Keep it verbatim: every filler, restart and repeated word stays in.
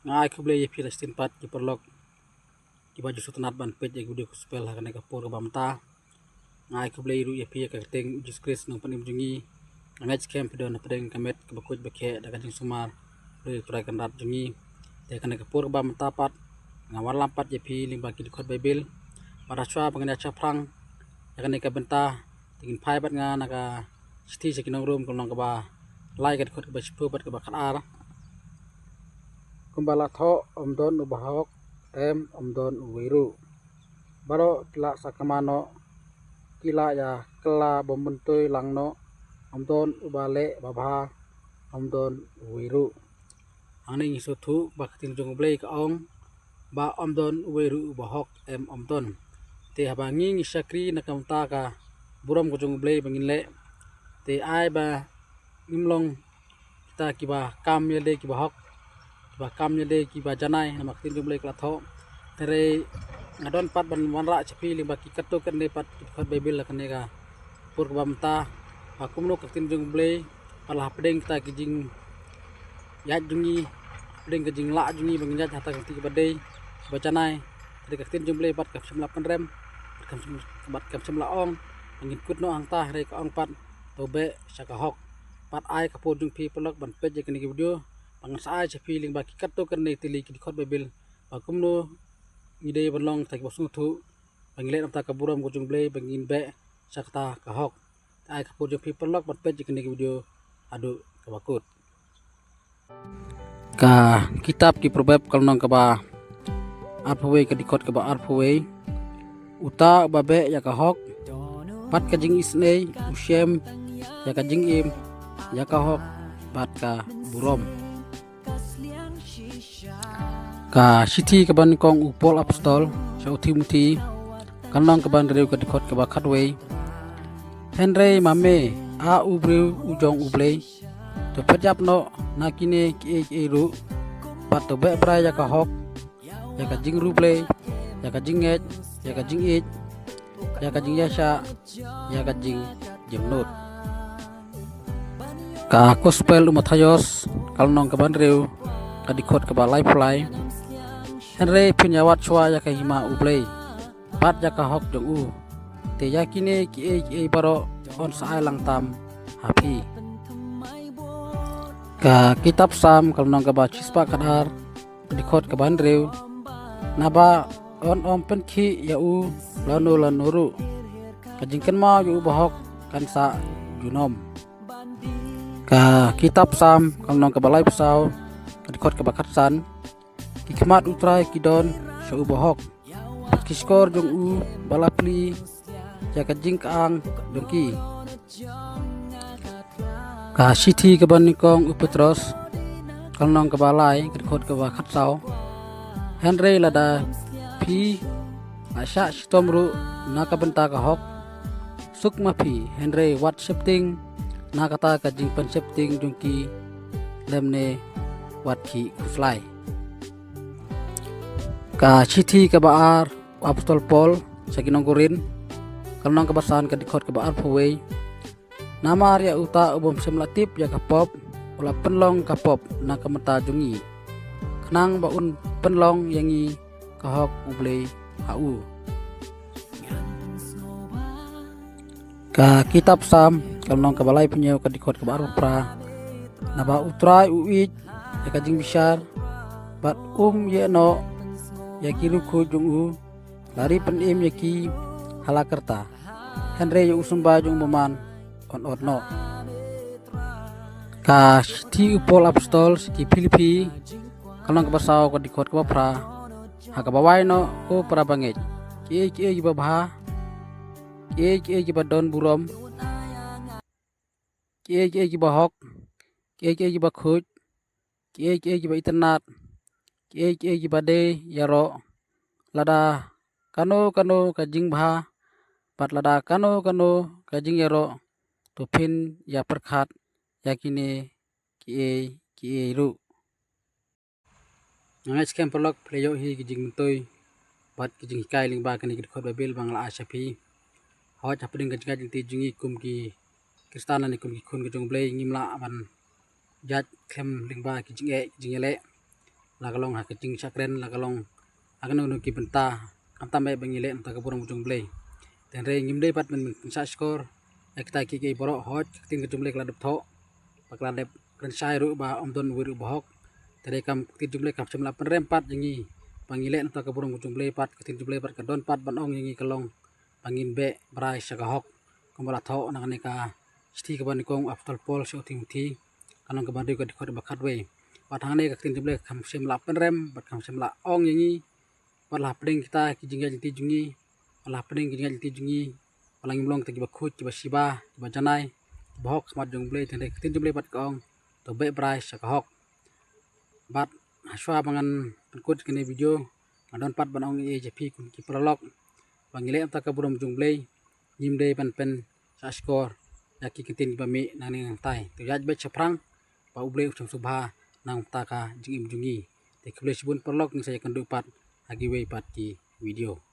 Nga ai khublei ïa phi la shisien pat ki paralok kiba ju sngewtynnat ban peit ïa ka video gospel ha kane ka por kaba mynta. Nga ai khublei ruh ïa phi ïa ka kyrteng u Jisu Khrist nongpynim jong ngi. Nga ngeit skhem phi don hapdeng ka met kaba khuid ba kheh da ka jingsumar, khublei u Trai Kynrad jong ngi. Te kane ka por kaba mynta pat nga wanlam pat ïa phi lyngba ki dkhot Baibl. Bad hashwa ba ngin ïa shaphrang ïa kane ka bynta, te ngin phai bad nga na ka shithi sha ki nong Rom, ka lynnong kaba lai, ka dkhot kaba shiphew bad kaba khatar. Kumba la thoh, ym don uba hok, em, ym don uwei ruh. Baroh ki la sakma noh, ki la ïa kylla bym myntoi lang noh, ym don uba leh babha, ym don uwei ruh. Hangne ngi sngewthuh ba ka ktien jong U Blei ka ong ba ym don uwei ruh uba hok, em, ym don. Te haba ngi ngi shakri na ka bynta ka burom ka jong U Blei ba ngin leh, te ai ba ngim long kita kiba kam ïalade kiba hok, kiba kam ïalade kiba janai, namar ka ktien jong U Blei ka la thoh. Hynrei nga don pat ban wanrah sha phi lyngba ki katto katne pat ki dkhot Baibl ha kane ka por kaba mynta, ba kumno ka ktien jong U Blei pat la hapdeng kita ki jingïaid jong ngi, hapdeng ka jinglah jong ngi ba ngin ïaid ha kata ka lynti kaba dei, kaba janai. Hynrei ka ktien jong U Blei pat kam shym la pynrem, bad kam shym, bad kam shym la ong ba ngin kut noh hangta, hynrei ka ong pat, to beh sha ka hok. Pat ai ka por jong phi paralok ban peit ïa kane ka video, ba ngan sa ai sha phi lyngba ki katto katne tylli ki dkhot Baibl, ba kumno ngi dei ban long kita kiba sngewthuh ba ngin leh na ka bynta ka burom ka jong U Blei, ba ngin beh sha kata ka hok. Te ai ka por jong phi paralok ban peit ïa kane ka video haduh kaba kut. Ka kitab ki Proverb, ka lynnong kaba arphew wei, ka dkhot kaba arphew wei. Uta uba beh ïa ka hok bad ka jingisynei u shem ïa ka jingim, ïa ka hok bad ka burom. Ka shithi kaba nyngkong u Paul Apostol sha u Timothi, ka lynnong kaba hynriew, ka dkhot kaba khatwei. Hynrei ma me, a u briew u jong U Blei, to phet ïap noh na kine kiei kiei ruh, bad to beh brai ïa ka hok, ïa ka jingriewblei, ïa ka jingngeit, ïa ka jingïeit, ïa ka jingïaishah, ïa ka jingjemnud. Ka Gospel u Mathaios, ka lynnong kaba hynriew, ka dkhot kaba laiphew lai. Hynrei phin ïawad shuwa ïa ka hima U Blei bad ïa ka hok jong u, te ïa kine kiei kiei baroh yn sa ai lang tam ha phi. Ka kitab Salm, ka lynnong kaba shispah khatar, ka dkhot kaba hynriew. Naba yn ym pynkhih ïa u lano lano ruh. Ka jingkynmaw ïa u bahok kan sah junom. Ka kitab Salm, ka lynnong kaba laiphew saw, ka dkhot kaba khatsan. Ki khmat U Trai ki don sha u bahok, bad ki shkor jong u ba la plie ïa ka jingkyang jong ki. Ka shithi kaba nyngkong u Petros, ka lynnong kaba lai, ka dkhot kaba khatsaw. Hynrei lada phi la shah shitom ruh na ka bynta ka hok, suk ma phi, hynrei wat sheptieng na kata ka jingpynsheptieng jong ki, lymne wat khih khuslai. Ka shithi kaba ar u Apostol Paul sha ki nong Korinth, ka lynnong kaba san, ka dkhot kaba arphew wei. Namar ïa uta u bym shym la tip ïa ka pop, u la pynlong ka pop na ka bynta jong ngi, khnang ba un pynlong ïa ngi ka hok U Blei ha u. Ka kitab Salm, ka lynnong kaba laiphew hynñiew, ka dkhot kaba arphew phra. Naba U Trai u ïeit ïa ka jingbishar, bad um ïeh noh ïa ki riewkhuid jong u. La ri pynim ïa ki ha la karta, hynrei ïa u symbai jong u bymman yn ot noh. Ka shithi u Paul Apostol sha ki Philippi, ka lynnong kaba saw, ka dkhot kaba phra. Ha kaba wai noh, ko para bangeit, kiei kiei kiba bha, kiei kiei kiba don burom, kiei kiei kiba hok, kiei kiei kiba khuid, kiei kiei kiba itynnad, kiei kiei kiba dei ïaroh, lada kano kano ka jingbha, bad lada kano kano ka jingïaroh, to phin ïa pyrkhat ïa kine kiei kiei ruh. Nga ngeit skhem paralok phi la ïoh hi ki jingmyntoi bad ki jinghikai lyngba kine ki dkhot Baibl ba nga la ai sha phi. Hooid, hapdeng ka jingngeit lynti jong ngi kum ki Khristan lane kum ki khun ki jong U Blei, ngim lah ban jait khlem lyngba ki jingeh, ki jingïaleh. la ka long ha ka jingshah kren, la ka long ha kano kano ki bynta, khamtam eh ba ngi leh na ka bynta ka burom jong U Blei. Te hynrei ngim dei pat ban pynshah shkor ïa kita kiei kiei baroh. Hooid, ka ktien ka jong U Blei ka la dep thoh, ba ka la dep kren shai ruh ba ym don uwei ruh ba hok. Te hynrei ka ktien jong U Blei kam shym la pynrem pat ïa ngi ba ngi leh na ka bynta ka burom jong U Blei pat. Ka ktien jong U Blei pat ka don pat ban ong ïa ngi ka long ba ngin beh brai sha ka hok, kumba la thoh na kane ka shithi kaba nyngkong u Apostol Paul sha u Timothi, ka lynnong kaba hynriew, ka dkhot ba khatwei. Bad hangne ka ktien jong U Blei kam shym la pynrem bad kam shym la ong ïa ngi, bad la hapdeng kita ki jingïaid lynti jong ngi, bad la hapdeng ki jingïaid lynti jong ngi, bad la ngim long kita kiba khuid, kiba shiba, kiba janai, kiba hok ha khmat jong U Blei. Te hynrei ka ktien jong U Blei pat ka ong, to beh brai sha ka hok. Bad hashwa ba ngan pynkut kane ka video, nga don pat ban ong ei ei ïa phi kum ki paralok, ba ngi leh na ka bynta ka burom jong U Blei, ngim dei ban pynshah shkor ïa ki kyntien kiba mih nangne nangtai. To ïaid beit shaphrang, ba U Blei un sngewbha na ka bynta ka jingim jong ngi. Te khublei shibun paralok, ngin sa ïakynduh pat ha kiwei pat ki video.